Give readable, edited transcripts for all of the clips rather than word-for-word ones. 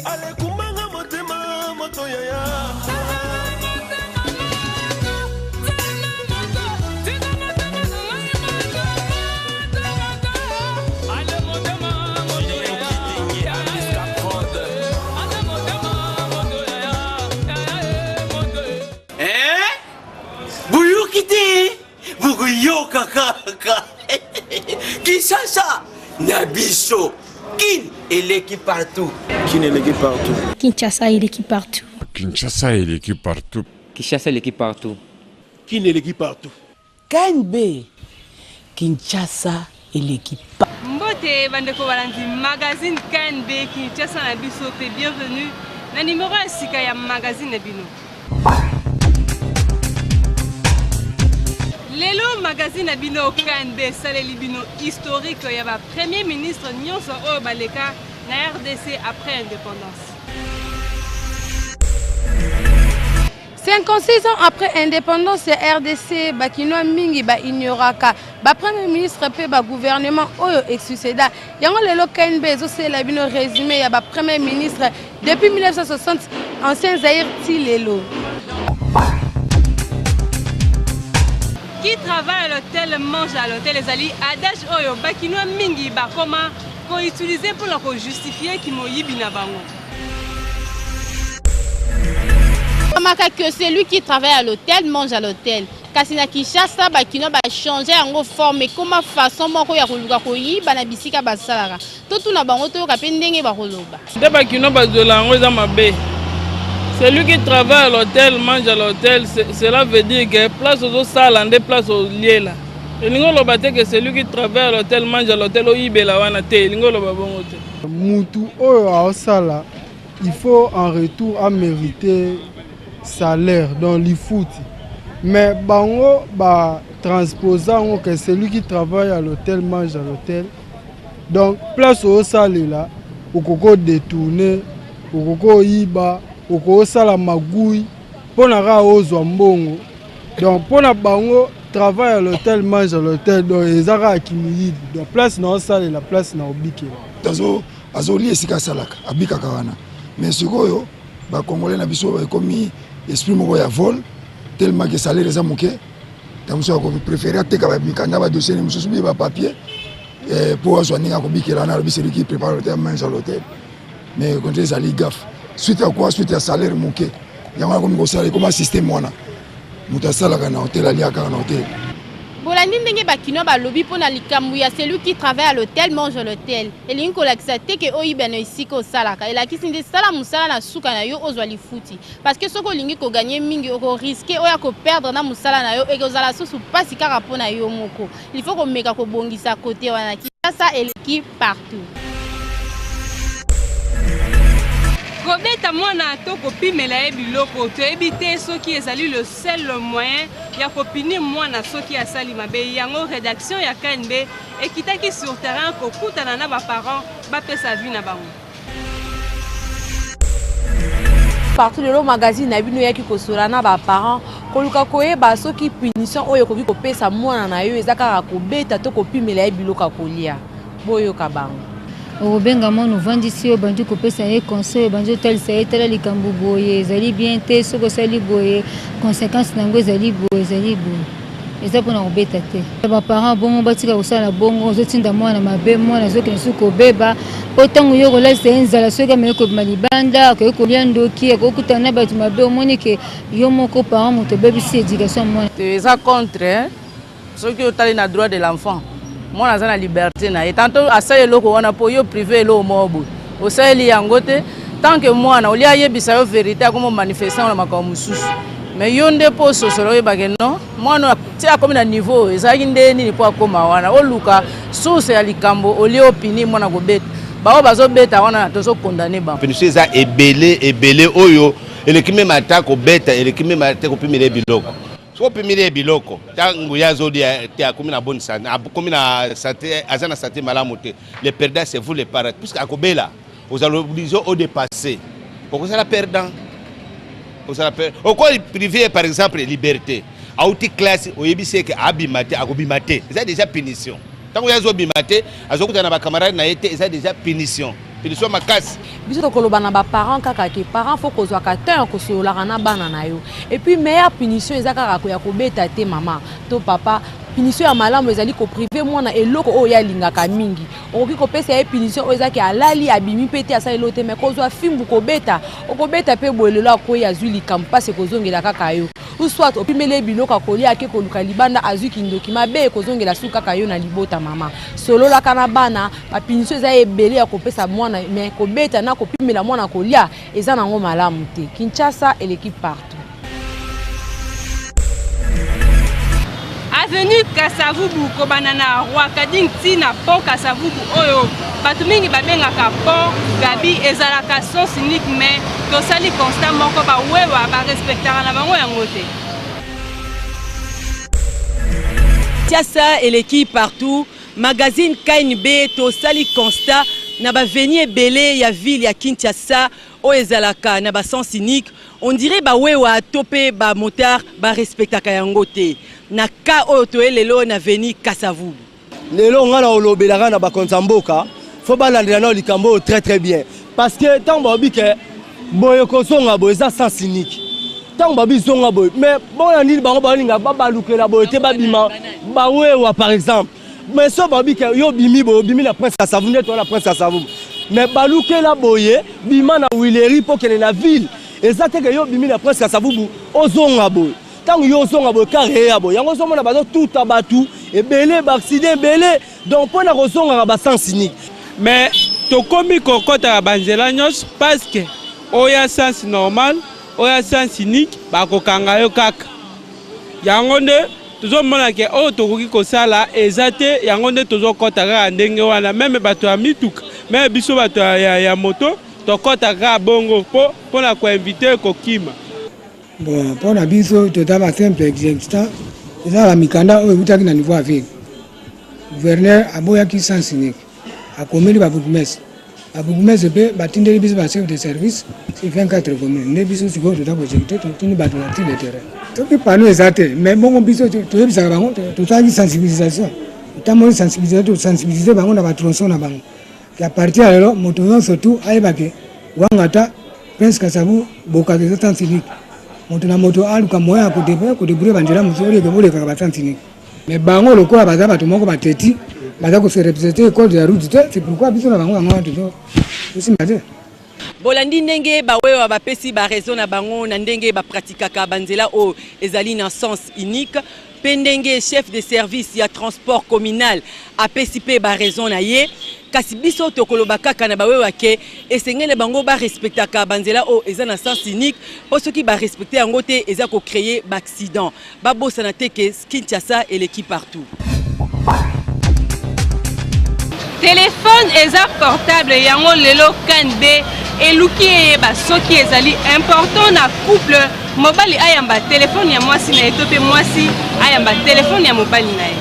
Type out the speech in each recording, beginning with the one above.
Alekumbanga motema moto yaya. Eh? Boyoki te bokoyoka kaka Kinshasa na biso Kin eleki partout. Kin eleki partout. Kinshasa eleki partout. Kinshasa eleki partout. Kinshasa eleki partout. Kin eleki partout. KNB Kinshasa eleki pa. Mbote bandeko balandi magazine KNB Kinshasa na biso pe bienvenue na numero ya sika ya magazine na bino. Lelo magazine na bino KNB esaleli bino historique ya ba premier ministre nyonso oyo baleka na RDC après indépendance. 56 ans après indépendance ya RDC, ba kinois mingi ba ignoraka ba premier ministre pe ba gouvernement oyo exsuceda. Yango lelo KNB ezosalela bino résumé ya ba premier ministre depuis 1960 ancien Zaïre ti lelo. Qui travaille à l'hôtel mange à l'hôtel ezali adage oyo ba kinois mingi bakoma ko utiliser mpona ko justifier kimoyibi na bango. Maka que celui qui travaille à l'hôtel mange à l'hôtel. Kasi na Kinshasa ba kinois ba changer yango forme ekoma façon moko ya koluka koyiba na bisika basalaka. Totuna bango toyoka pe ndenge bakoloba. Nde ba kinois bazwela yango eza mabe. Celui qui travaille à l'hôtel mange à l'hôtel, cela veut dire que place ozosala nde place oliela. Elingi oloba te que celui qui travaille à l'hôtel mange à l'hôtel oyibela wana te, elingi oloba bongo te. Mutu oyo aosala il faut en retour a mériter salaire donc lifuti mais bango ba transposa yango que celui qui travaille à l'hôtel mange à l'hôtel donc place osalela okoki odetourne okoki oyiba okoki osala magouille mpo na kaka ozwa mbongo donc mpo na bango travail à l'hôtel mange à l'hôtel donc eza kaka kimiyibi donc place na osalela place na obikela. Azolia esika asalaka abikaka wana mais sikoyo bacongolais na biso ekomi esprit moko ya vol tellement que salaire eza moke ntango mosusu akopréféré ateka bamikanda badossier ne mosusu bie bapapier mpo azwa ndenge akobikela wana alobi celui qui prépare l'hôtel mange à l'hôtel mais contre ezali gaffe suite ya quoi suite ya salaire moke yango akomi kosala ekoma système wana moto asalaka na hotel aliaka kaka na hotel. Bolandi ndenge ba kinois balobi mpo na likambo ya celui qui travaille à l'hôtel mange à l'hôtel. Elingi kolakisa te ke oyiba na esika osalaka. Elakisi nde sala mosala na suka na yo ozwa lifuti. Parce que soki olingi ko gagner mingi oko risquer oya ko perdre na mosala na yo ekozala susu pasi kaka mpo na yo moko. Il faut komeka kobongisa cote wana. Kinshasa eleki partout. Kobeta mwana to kopimela ye biloko toyebi te soki ezali le seul moyen ya kopunir mwana soki asali mabe. Yango redaction ya KNB ekitaki sur terrain kokutana na ba parents bapesa avis na bango. Partout lelo magazine na bino eyaki kosola na ba parents koluka koyeba soki punition oyo ekoki kopesa mwana na yo eza kaka kobeta to kopimela ye biloko ya kolia. Boyoka bango. Okobenga mwana ovandisi ye obandi kopesa ye conseil obandi otalisa ye tala likambo boye ezali bien te soki osali boye consequence na yango ezali boye ezali boye eza mpona kobeta te. Ba parents bongo batika kosala bongo ozotinda mwana mabe mwana azokende suki kobeba mpo ntango yo okolalisa ye nzala soki ameki kobima libanda akoki kolia ndoki akokutana na bato mabe omoni ke yo moko parent moto obebisi education ya mwana. Eza contre soki otali na droit de l'enfant mwana aza na liberté na ye tanto asali eloko wana mpo yo privé eloko moko boye osaleli yango te tant que mwana olia ayebisa yo verité akomo manifeste na makambo mosusu mais yo nde mpo ososola oyebake non mwana ti akomi na niveau oyo ezalaki nde nini mpo akoma wana oluka source ya likambo olie opini mwana kobeta baoyo bazobeta wana tozokondane bango. Punition eza ebele ebele oyo eleki meme ata kobeta eleki meme ata kopimela ye biloko. Soki opimeli ye biloko ntango ye azolia te akomi na bonne santé, akomi na santé, aza na santé malamu te. Le perdant c'est vous les parents puisque akobela ozala obligé o dépasser okozala perdant ozala perdant oko privé par exemple liberté auti classe oyebisi ye ke abima te akobima te eza déjà punition ntango ye azobima te azokutana na bacamarade na ye te eza déjà punition. Punition makasi. Biso tokoloba na ba parents kaka ke parents faut kozwaka temps ya kosololaka na bana na yo. Et puis meilleure punition eza kaka ya kobeta te mama to papa. Punition ya malamu ezali ko priver mwana eloko oyo ye alingaka mingi. Okoki kopesa ye punition oyo eza ke alali abimi mpe te asali eloko te mais kozwa fimbu kobeta, okobeta mpe boye lelo akweyi azwi likambo mpasi ekozongela kaka yo. Ou soit opimeli ye biloko ya kolia ake koluka libanda azwi kindoki mabe ekozongela su kaka yo na libota mama. Sololaka na bana, ba punition eza ebele ya kopesa mwana mais kobeta na kopimela mwana kolia eza nango malamu te. Kinshasa eleki partout. Avenue Kasavubu kobanda na Roi-Kading ti na pont Kasavubu oyo bato mingi babengaka pont Gabi ezalaka sens unique mais tosali constat moko bawewa barespectaka na bango yango te. Kinshasa eleki partout Magazine KNB tosali constat na ba venues ebele ya ville ya Kinshasa oyo ezalaka na ba sens unique, on dirait ba wewa to pe ba motards ba respectaka yango te. Na cas oyo toye lelo na avenue Kasa-Vubu. Lelo nga na olobela kaka na bakonzi ya mboka faut balandela nao likambo oyo très très bien parce que ntango balobi ke boye kozonga boye eza sens unique ntango babi zonga boye mais bona nini bango balinga babalukela boye te babima bawewa par exemple mais so babi ke yo obimi boye obimi na prince kasavu nde toa na prince kasavu mais balukela boye bima na wileri mpo okende na ville eza te ke yo obimi na prince kasavubu ozonga boye ntango yo ozonga boye kare eya boye yango ozomona bazotuta bato ebele baaccident ebele donc mpo na kozongaka basens unique mais tokomi kokɔtaka banzela nyonso parce que oya sens normal oya sens unique bakokanga yo kaka yango nde tozomona ke oyo tokoki kosala eza te yango nde tozokɔta kaka ndenge wana meme bato ya mituka meme biso bato ya, ya, ya moto tokɔta kaka bongo mpo mpo na koinvite kokima. Bon, mpo na biso toza ba simple executant, eza ba mikanda oyo ewutaki na niveau ya ville. Gouverneur aboyaki sens unique, akomeli ba bourgmestre, ba bourgmestre mpe batindeli biso ba chef de service sur 24 communes, nde biso sikoyo toza ko executer, totindi bato na sur le terrain. Soki panneau eza te, mais bongo biso toyebisaka bango, tosalaki sensibilisation, totamboli sensibilisation, tosensibiliser bango na ba tronçon na bango. A partir ya lelo moto nyonso tu ayeba ke Wangata, Prince Kasavu, Bokaka eza sens unique. Moto na moto aluka moyen ya kodebrouiller banzela mosusu oyo olekaka ba sens unique. Mais bango lokola baza bato moko bateti, baza ko se respecter code ya route te, c'est pourquoi biso na bango yango wana tozo tosimba te. Bolandi ndenge ba wewa bapesi ba raison na bango na ndenge ba pratikaka ba nzela oyo ezali na sens unique mpe ndenge chef de service ya transport communal apesi mpe ba raison na ye. Kasi biso tokoloba kaka na ba wewa ke esengeli na bango ba respectaka ba nzela oyo eza na sens unique mpo soki ba respecter yango te eza ko creer ba accident. Babosana te ke Kinshasa eleki partout. Telephone eza portable yango lelo KNB eluki eyeba soki ezali important na couple mobali ayamba telephone ya mwasi na ye to mpe mwasi ayamba telephone ya mobali na ye.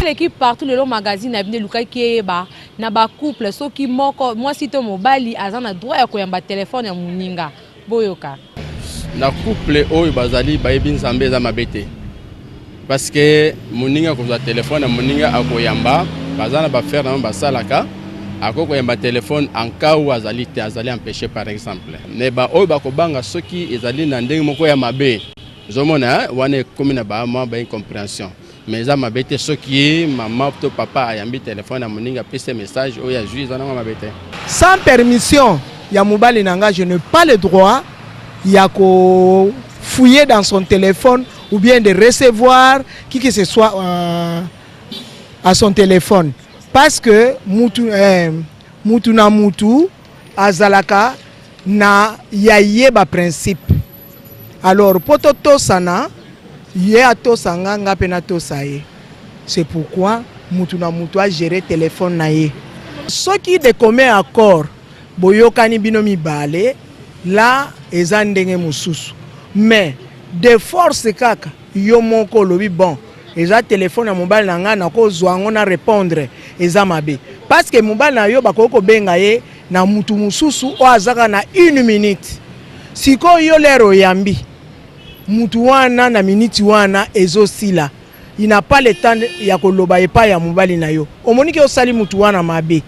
Eleki partout lelo magazine na bino elukaki eyeba na ba couple soki moko mwasi to mobali aza na droit ya koyamba telephone ya moninga. Boyoka. Na couple oyo bazali bayebi Nzambe eza mabe te parce que moninga akozwa telefone na moninga akoyamba baza na bafere na bango basalaka akoki koyamba telefone en cas où azali te azali empêché par exemple mais baoyo bakobanga soki ezali na ndenge moko ya mabe ozomona wana ekomi na ba mwa ba incompréhension mais eza mabe te soki mama to papa ayambi telefone ya moninga apesi message oyo azwi eza nango mabe te. Sans permission ya mobali na nga je n'ai pas le droit ya ko fouiller dans son téléphone ou bien de recevoir qui que ce soit euh, à son téléphone parce que mutu, eh, mutu na mutu azalaka na ya ye ba principe Alors po totosana, ye atosa nga, nga pe natosa ye. C'est pourquoi mutu na mutu a gerer telephone na ye. Soki de commun accord boyokani bino mibale, là eza ndenge mosusu. Mais de force kaka yo moko olobi bon eza telephone ya mobali na nga nakozwa yango na repondre, eza mabe. Parce que mobali na yo bakoki kobenga ye na mutu mosusu oyo azaka na une minute. Sikoyo yo lere oyambi mutu wana na miniti wana ezosila. Il n'a pas le temps ya koloba epai ya mobali na yo. Omoni ke osali mutu wana mabe.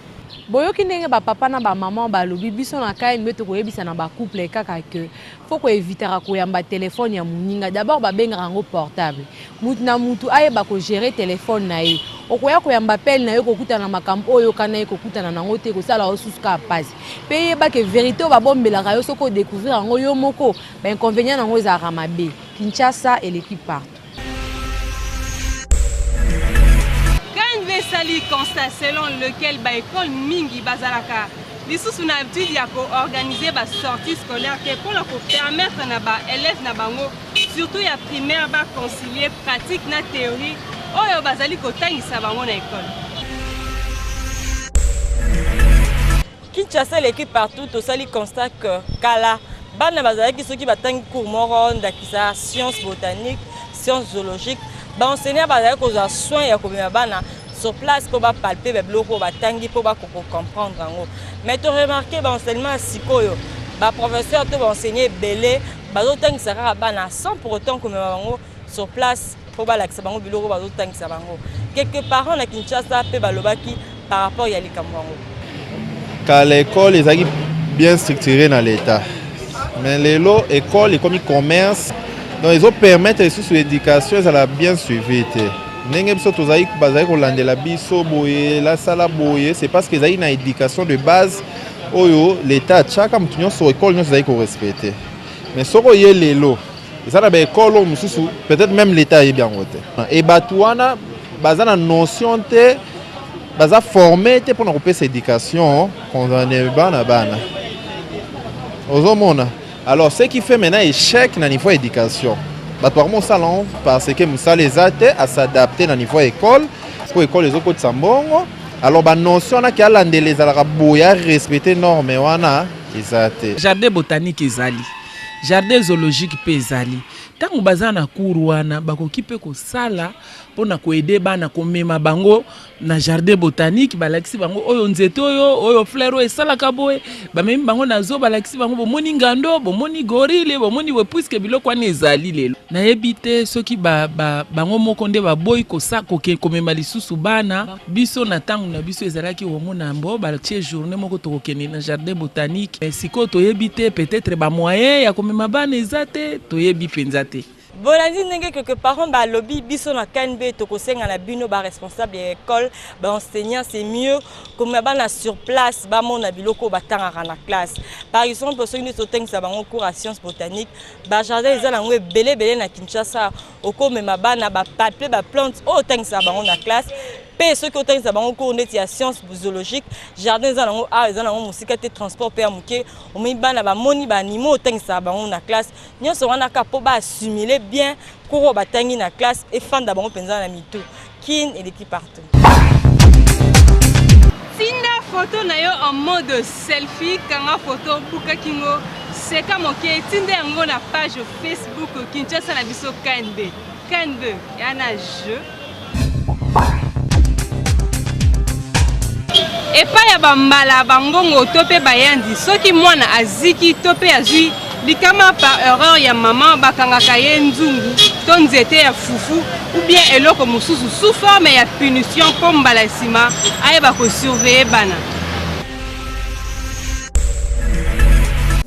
Boyoki ndenge ba papa na ba maman balobi biso na KNB tokoyebisa na ba couple kaka que faut ko evitaka koyamba telephone ya muninga d'abord babengaka yango portable mutu na mutu ayeba ko gerer telephone na ye okoya koyamba appel na yo kokutana na makambo oyo oyokana ye kokutana na yango te ekosala yo susu kaka pasi pe yeba ke verite oyo babombelaka yo soki odecouvrir yango yo moko ba inconvenient na yango ezalaka mabe Kinshasa eleki partout. KNV esali constat selon lequel ba école mingi bazalaka lisusu na habitude ya ko organiser ba sorties scolaires te mpo na ko permettre na ba élèves na bango surtout ya primaire ba concilier pratique na théorie oyo bazali kotangisa bango na école. Kinshasa eleki partout tosali constat que kala bana bazalaki soki batangi cours moko ndakisa science botanique science zoologique baenseignant bazalaki kozwa soin ya komema bana sur place mpo bapalpe babiloko oyo batangi mpo bakoka comprendre yango mais toremarke baenseignement ya sikoyo baprofesseur to baenseignant ebele bazotangisa kaka bana sans pour autant komema bango sur place mpo balakisa bango biloko bazotangisa bango. Quelques parents na Kinshasa mpe balobaki par rapport ya likambo yango. Kala école ezalaki bien structurée na l'État. Mais lelo école ekomi commerce donc ezo permettre lisusu éducation ezala bien suivie te. Ndenge biso tozali bazali kolandela biso boye lasala boye c'est parce que ezali na éducation de base oyo l'État atiaka moto nyonso école nyonso ezali korespecte. Mais soki oye lelo eza na baekole oyo mosusu peut-être même l'état ayebi yango te e bato wana baza na notion te baza forme te mpona kopesa éducation convenablement na bana ozomona alors ce qui fait maintenant échec na niveau ya éducation bato bakoma kosala yango parce que mosala eza te as'adapte na niveau ya école mpo école ezokotisa mbongo alors banotion wana ke alandela ezalaka boye arespecte norme wana eza te. Jardin botanique ezali Jardin zoologique mpe ezali. Ntango baza na cours wana, bakoki mpe kosala mpo na ko aider bana, komema bango na jardin botanique, balakisi bango oyo nzete oyo, oyo fleur oyo esalaka boye, bamemi bango na zoo, balakisi bango bomoni ngando, bomoni gorille, bomoni boye, puisque biloko wana ezali lelo. Nayebi te soki ba, ba, bango moko nde baboyi kosa, koke, komema lisusu bana. Biso na tango na biso ezalaki omona mbo batie journée moko tokokende na jardin botanique, mais sikoyo toyebi te peut-etre ba moyen ya komema bana eza te, toyebi penza te. Bolandi ndenge quelques parents balobi, biso na KNB tokosenga na bino ba responsables ya ecole, ba enseignants, c'est mieux komema bana sur place bamona biloko oyo batangaka na classe. Par exemple soki nde totangisa bango cours ya science botanique, ba jardin eza nango ebele ebele na Kinshasa, okomema bana ba palper ba plantes oyo otangisaka bango na classe mpe soki otangisa bango cours ndeti ya science zoologique jardin eza nango awa eza nango mosika te transport mpe ya moke omoni bana bamoni ba animaux otangisaka bango na classe nyonso wana kaka mpo ba assimiler bien cours oyo batangi na classe efanda bango mpenza na mitu kin eleki partout Tinda photo na yo en mode selfie, kanga photo, buka kingo, seka moke, tinda yango na page Facebook Kinshasa na biso KNB. KNB, ya na jeu. Epai ya bambala bangongo to mpe bayandi, soki mwana aziki to mpe azwi likama par erreur ya mama, bakangaka ye nzungu to nzete ya fufu ou bien eloko mosusu sous forme ya punition mpo mbala nsima ayeba kosurveiller bana.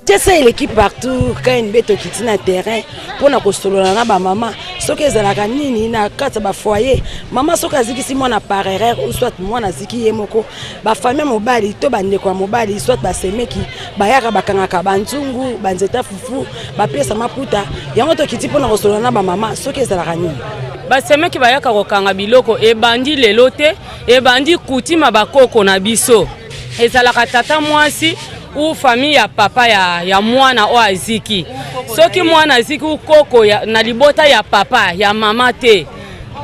Tesa eleki partout KNB tokiti na terrain mpo na kosolola na bamama soki ezalaka nini na kati ya bafoyer mama soki azikisi mwana par erreur ou soit mwana aziki ye moko bafamille ya mobali to bandeko ya mobali soit basemeki bayaka bakangaka banzungu banzeta fufu bapesa maputa yango tokiti mpo na kosolola na bamama soki ezalaka nini basemeki bayaka kokanga biloko ebandi lelo te ebandi kutima bakoko na biso ezalaka tata mwasi ou famille ya papa ya, ya mwana oyo aziki soki mwana aziki ou koko ya, na libota ya papa ya mama te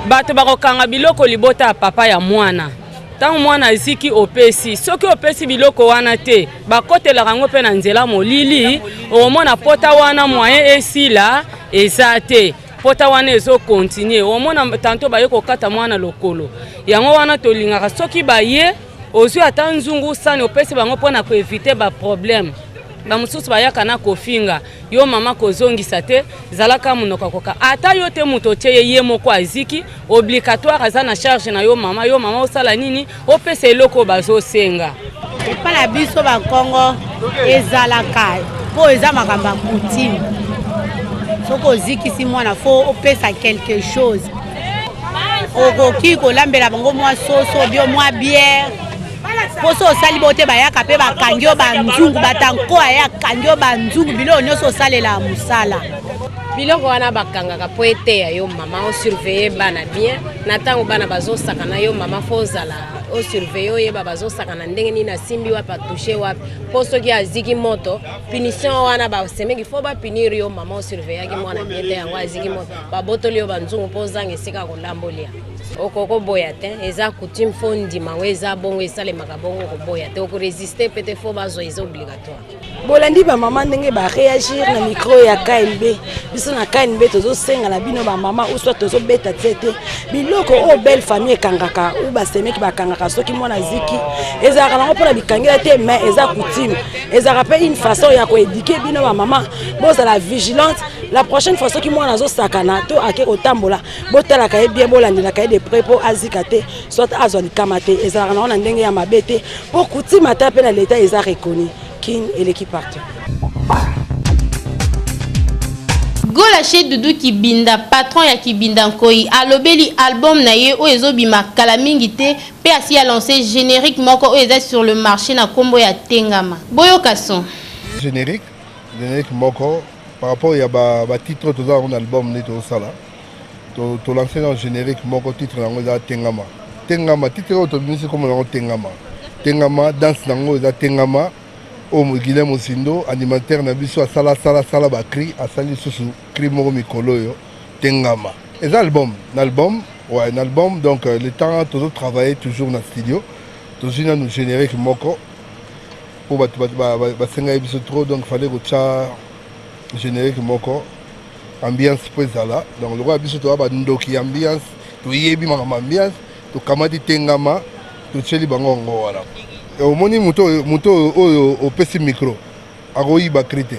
bato bakokanga biloko libota ya papa ya mwana ntango mwana aziki opesi soki opesi biloko wana te bakotelaka yango mpe na nzela molili okomona pota wana moyen esila eza te pota wana ezo continue omona tanto baye kokata mwana lokolo yango wana tolingaka soki baye ozwi ata nzungu sani opesi bango mpo na koevite baproblème. Bamosusu bayaka na kofinga yo mama, kozongisa te, zalaka monoko koka. Ata yo te moto otie ye, ye moko aziki, obligatoire aza na charge na yo mama. Yo mama osala nini? Opesa eloko oyo bazosenga. Epai na biso bakongo ezalaka mpo eza makambo ya coutume. Soki ozikisi mwana, fo opesa quelque chose. Okoki kolambela bango mwa soso bio, mwa bière, mpo so osali bo te, bayaka mpe bakangi yo banzungu, batanko aye akangi yo banzungu, biloko nyonso osalela mosala. Biloko wana bakangaka mpo eteya yo mama, osurveille bana bien na ntango bana bazosakana. Yo mama, fo ozala osurveille, oyeba bazosakana ndenge nini, asimbi wapi, atouche wapi, mpo soki aziki moto, punition wana basemeki fo bapunir yo mama. Osurveillaki mwana bien te, yango aziki moto, babotoli yo banzungu mpo ozanga esika kolambolia. Okoki koboya te, eza coutume, fo ndima yango, eza bongo, esalemaka bongo. Koboya te, okoresiste pe te, fo bazwa, eza obligatoire. Bolandi bamama ndenge baréagir na micro ya KNB. Biso na KNB tozosenga na bino bamama, ou soit tozobeta tie te biloko oyo belle famille ekangaka ou basemeki bakangaka soki mwana ziki, ezalaka nango mpona bikangela te, mais eza coutume, ezalaka mpe une façon ya koéduquer bino bamama, bozala vigilante la prochaine fois. Soki mwana azosakana to ake kotambola, botalaka ye bien, bolandelaka ye de près mpo azika te, soit azwa likama te. Ezalaka nango na ndenge ya mabe te, mpo coutume ata mpe na leta eza reconnu. Kin eleki partout. Gola chez Dudu Kibinda, patron ya Kibinda Nkoi, alobeli album na ye oyo ezobima kala mingi te, mpe asi alancé générique moko oyo eza sur le marché na nkombo ya Tengama. Boyoka son. Générique moko par rapport ya batitre oyo toza yango na album nde tozosala. Tolance na générique moko, titre yango eza Tengama. Tengama, titre oyo tobimisi, kombo yango Tengama. Tengama, danse nango eza Tengama oyo Guilin Mosindo, animateur na biso, asala asala asala bacri, asali lisusu cri moko mikolo oyo. Tengama eza album na album, ouais, na album. Donc le temps tozotravailler toujours na studio, tozwi nanu générique moko mpo bato basengaki biso trop, donc fallait kotya générique moko, ambiance mpo ezala. Donc lokola biso toza bandoki ya ambiance, toyebi makambo ambiance, tokamati Tengama, totieli bango yango wana. Omoni moto oyo opesi micro akoyiba cri te.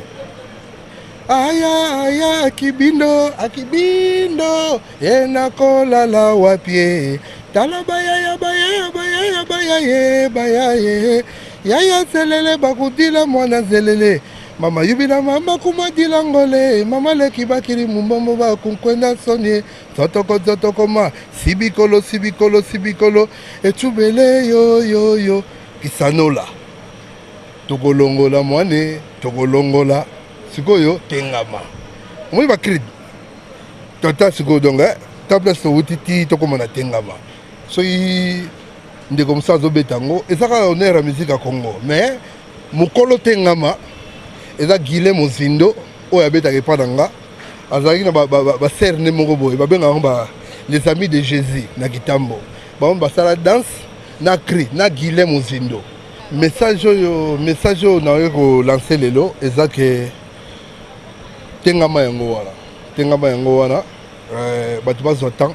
Aya aya akibindo akibindo, ye nakolala wapi? Tala bayaya bayaya bayaya bayaye bayaye yaya zelele bakudila mwana zelele mama yubila mama kumadila ngole mama leki bakili mumbombo bakunkwenda soni zotoko zotoko ma sibikolo sibikolo sibikolo etubele yo yo yo kisanola tokolongola mwane tokolongola sikoyo. Tengama, omoni bacri tata sikoyo. Donc ta place towuti ti tokóma na Tengama, soki ndeko mosusu azobeta yango, eza kaka honneur ya musique ya Congo. Mais mokolo Tengama eza Guilin Mozindo oyo abetaka epa na nga, azalaki na basere nde moko boye babengaka yango les Amis de Jésus na Kitambo. Bango basala danse na cri na Guilin Mozindo. Message oyo nayoki kolancer lelo eza ke Tengama yango wana, Tengama yango wana, bato bazwa temps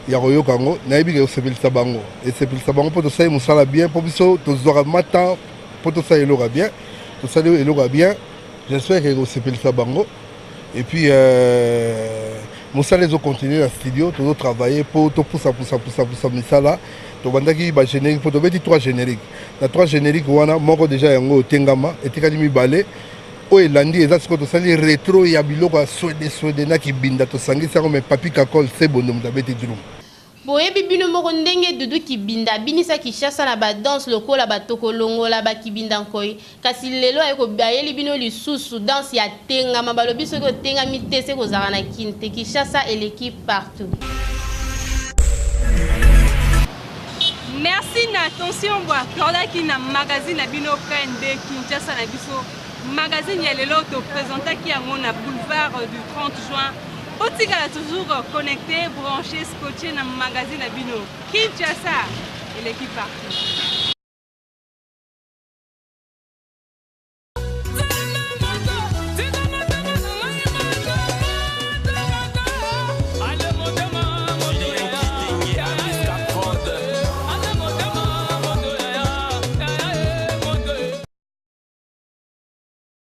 ya koyoka yango. Nayebi ke osepelisa bango, esepelisa bango mpo tosali mosala bien, mpo biso tozwaka ma temps mpo tosala eloko ya bien. Tosali eloko ya bien, j'espère ke kosepelisa bango. Et puis mosala ezocontinue na studio, tozotravaille mpo topusa pusa pusa pusa misala. Tobandaki bagénérique mpo tobeti trois générique. Na trois générique wana, moko déjà yango otengama, etikali mibale oyo elandi. Eza sikoyo tosali rétro ya biloko ya swede swede na kibinda, tosangisi yango. Mais Papi Kakol Sebondo moto abeti drum. Boyebi bino moko ndenge Dudu Kibinda abinisa Kinshasa na badanse lokola batokolongola bakibinda nkoi. Kasi lelo ayeli bino lisusu danse ya Tengama. Balobi soki otengami te, se kozala na Kini te. Kinshasa eleki partout. Merci na attention boaccordaki na magazine na bino KNB Kinshasa na biso. Magazine ya lelo, toprésentaki yango na boulevard du 30 juin. Botikala toujours connecté, branché, scotché na magazine na bino Kinshasa eleki partout.